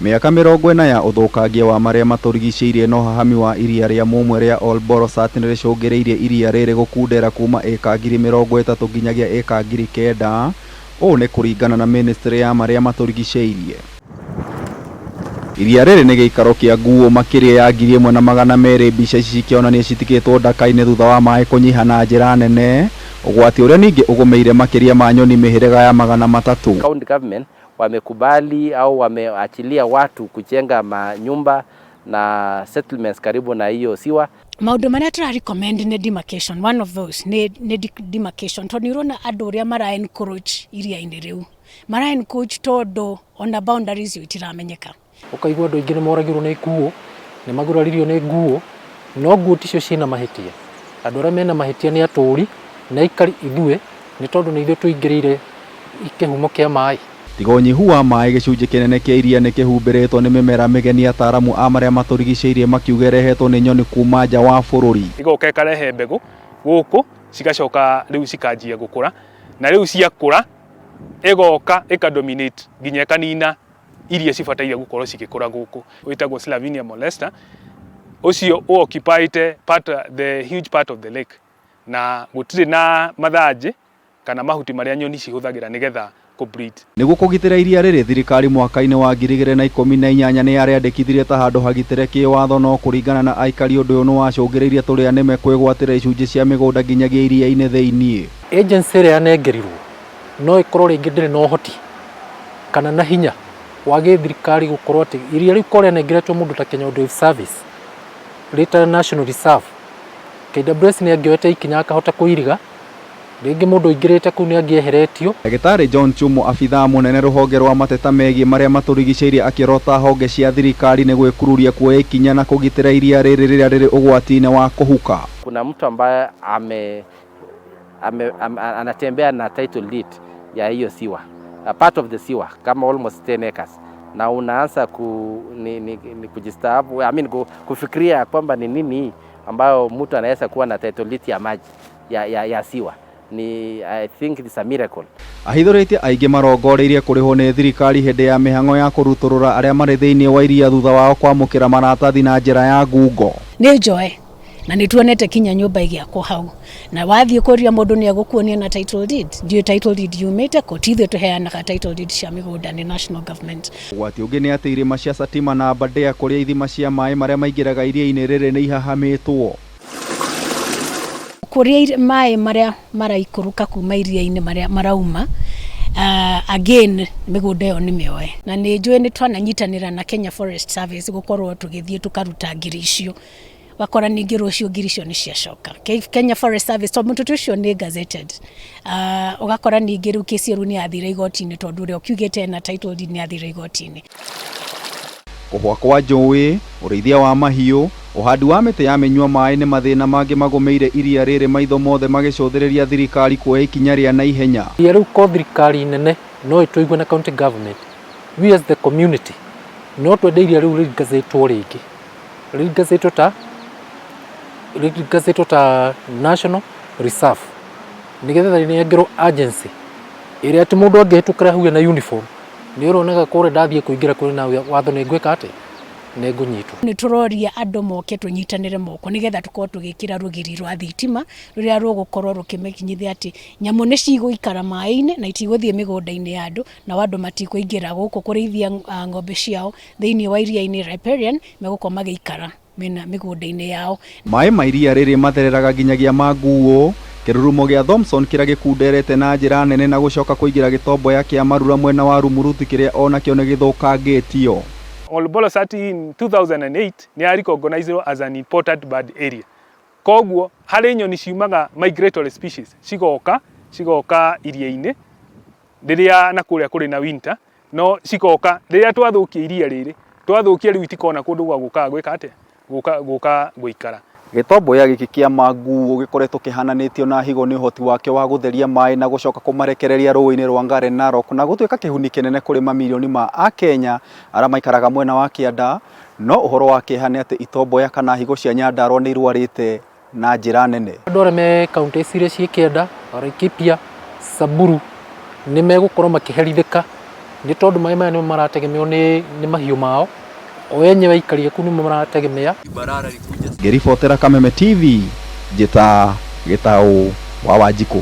Mĩaka 40 ya ũthũkangia wa marĩa matũrigicĩirie na ũhahami wa iria rĩa mũmwe rĩa Ol Borossat nĩrĩcũngĩrĩirie iria rĩrĩ gũkundera kuma ĩka 30,000 nginyagia ĩka 9,000 ũũ nĩ kũringana na mĩnĩstrĩ ya marĩa matũrigicĩirie. Iria rĩrĩ nĩ gĩikaro kĩa nguũ makĩria ya 1,200 mbica ici cikĩonania citikĩtwo Ndaka-inĩ thutha wa maĩ kũnyiha na njĩra nene, ũgwati ũrĩa ningĩ ũgũmĩire makĩria ma nyoni mĩhĩrĩga ya 300. County government wamekubali au wameachilia watu kujenga manyumba na settlements karibu na hiyo siwa. Maũndũ marĩa tũra recommend nĩ demarcation, one of those nĩ demarcation, tondũ nĩ ũrona andũ ũrĩa mara encroach iria-inĩ rĩu, mara encroach tondũ ona boundaries icio itiramenyeka. Ũkaigua andũ aingĩ nĩ moragirwo nĩ nguũ, nĩ maguraririo nĩ nguũ, no nguũ ticio ciĩna mahĩtia. Andũ arĩa mena mahĩtia nĩ atũri na aikari ithuĩ, nĩ tondũ nĩ ithuĩ tũingĩrĩire kĩhumo kĩa maĩ. Tiga ũnyihu wa maĩ, gĩcunjĩ kĩnene kĩa iria nĩ kĩhumbĩrĩtwo nĩ mĩmera mĩgeni ataaramu a marĩa matũrigicĩirie makiuga ĩrehetwo nĩ nyoni kuma nja wa bũrũri. Igoka ĩkarehe mbegũ gũkũ, cigacoka rĩu cikanjia gũkũra, na rĩu ciakũra ĩgoka ĩka dominate nginya ĩkanina iria cibataire gũkorwo cigĩkũra gũkũ. Wĩtagwo Slavinia molesta, ũcio ũ occupy part, the huge part of the lake, na gũtirĩ na mathanjĩ kana mahuti marĩa nyoni cihũthagĩra nĩgetha kũ breed. Nĩguo kũgitĩra iria rĩrĩ, thirikari mwaka-inĩ wa 2018 nĩ yarĩandĩkithirie ta handũ hagitĩre kĩwatho no kũringana na aikari ũndũ ũyũ nĩ wacũngĩrĩirie tũrĩa nĩme kwĩgwatĩra icunjĩ cia mĩgũnda nginyagia iria-inĩ thĩiniĩ. Agency ĩrĩa yanengerirwo no ĩkorwo rĩngĩ ndĩrĩ na ũhoti kana na hinya wa gĩthirikari gũkorwo atĩ iria rĩu korwo rĩanengeretwo mũndũ ta Kenya Wildlife Service rĩta National Reserve, KWS nĩ angĩoete ikinya akahota kũiriga, rĩngĩ mũndũ ũingĩrĩte kũu nĩ angĩeheretio. Ndagĩtarĩ John Chumo abithaa mũnene rũhonge rwa mateta megiĩ marĩa matũrigicĩirie akĩrota honge cia thirikari nĩ gwĩkururia kuoya ikinya na kũgitĩra iria rĩrĩ rĩrĩa rĩrĩ ũgwati-inĩ wa kũhuka. Kuna mtu ambaye ame, anatembea na title deed ya hiyo siwa, a part of the siwa kama almost 10 acres, na unaanza ku, ni, ni, ni kujistaafu, I mean, kufikiria kwamba ni nini ambayo mtu anaweza kuwa na title deed ya maji ya siwa. Ni I think it's a miracle. Ahithũrĩtie aingĩ marongoreirie kũrĩhwo nĩ thirikari hĩndĩ ya mĩhang'o ya kũrutũrũra arĩa marĩ thĩinĩ wa iria thutha wao kwamũkĩra maratathi na njĩra ya ngungo. Nĩ njoe na nĩ tuonete kinya nyũmba ĩgĩakwo hau, na wathiĩ kũria mũndũ nĩ egũkuonia na title deed. Ndiũĩ title deed yumĩte kũ, ti ithuĩ tũheanaga title deed cia mĩgũnda, nĩ national government. Ũgwati ũngĩ nĩ atĩ irĩma cia Satima na Aberdare kũrĩa ithima cia maĩ marĩa maingĩraga iria-inĩ rĩrĩ nĩ ihahamĩtwo. Kũrĩa maĩ marĩa maraikũrũka kuma iria-inĩ marĩa marauma, again mĩgũnda ĩyo nĩ mĩoe, na nĩ njũĩ nĩ twananyitanĩra na Kenya Forest Service gũkorwo tũgĩthiĩ tũkaruta ngiri icio, wakora ningĩ rũciũ ngiri icio nĩ ciacoka. Kenya Forest Service, tondũ mũtitũ ũcio nĩ gazetted, ũgakora ningĩ rĩu kĩsi ĩyo rĩu nĩ yathire igoti-inĩ, tondũ ũrĩa ũkiugĩte ena title deed nĩ yathire igoti-inĩ. Kũhwa kwa njũĩ, ũrĩithia wa mahiũ, ũhandi wa mĩtĩ ya mĩnyua maĩ nĩ mathĩna mangĩ magũmĩire iria rĩrĩ, maitho mothe magĩcũthĩrĩria thirikari kuoya ikinya rĩa naihenya. Iria rĩu ko thirikari nene no ĩtũigue na county government, we as the community no twende iria rĩu rĩgazetwo rĩngĩ, rĩgazetwo ta national reserve, nĩgetha rĩnengerwo agency ĩrĩa atĩ mũndũ angĩhĩtũkĩra hau ena uniform nĩ ũronaga kũrĩa ndathiĩ kũingĩra kũrĩ na watho nĩ ngwĩka atĩ nĩ ngũnyitwo. Nĩ tũroria andũ moke tũnyitanĩre moko nĩgetha tũkorwo tũgĩkĩra rũgiri rwa thitima rũrĩa rũgũkorwo rũkĩmenyithia atĩ nyamũ nĩ cigũikara maĩ-inĩ na itigũthiĩ mĩgũnda-inĩ ya andũ, nao andũ matikũingĩra gũkũ kũrĩithia ng'ombe ciao thĩinĩ wa iria-inĩ riparian, megũkorwo magĩikara mena mĩgũnda-inĩ yao. Maĩ ma iria rĩrĩ mathereraga nginyagia Manguũ, kĩrurumo gĩa Thomson kĩrĩa gĩkunderete na njĩra nene na gũcoka kũingĩra gĩtomboya kĩa Marura mwena wa Rumuruti kĩrĩa onakĩo nĩ gĩthũkangĩtio. Ol Bolossat in 2008 nĩ ya recognized as an important bird area. Koguo harĩ nyoni ciumaga migratory species cigoka iria-inĩ rĩrĩa na kũrĩa kũrĩ na winter, no cigoka rĩrĩa twathũkia iria rĩrĩ, twathũkia rĩu itikona kũndũ gwa gũkaga gwĩka atĩa, gũka gũikara. Gĩtomboya gĩkĩ kĩa Manguũ gĩkoretwo kĩhananĩtio na higo nĩ ũhoti wakĩo wa gũtheria maĩ na gũcoka kũmarekereria rũĩ-inĩ rwa Ngare Narok na gũtuĩka kĩhuni kĩnene kũrĩ mamirioni ma akenya arĩa maikaraga mwena wa kĩanda. No ũhoro wa kĩeha nĩ atĩ itomboya kana higo cia Nyandarua nĩ irwarĩte na njĩra nene. Andũ arĩa me kaunti ici iria ciĩ kĩanda, Laikipia, Samburu, nĩ megũkorwo makĩherithĩka Nĩ tondũ maĩ maya nĩmo marategemewo nĩ, nĩ mahiũ mao o enyewe aikari aku nĩmo marategemea. Ngĩribotera Kameme TV, njĩta Gĩtaũ wa Wanjikũ.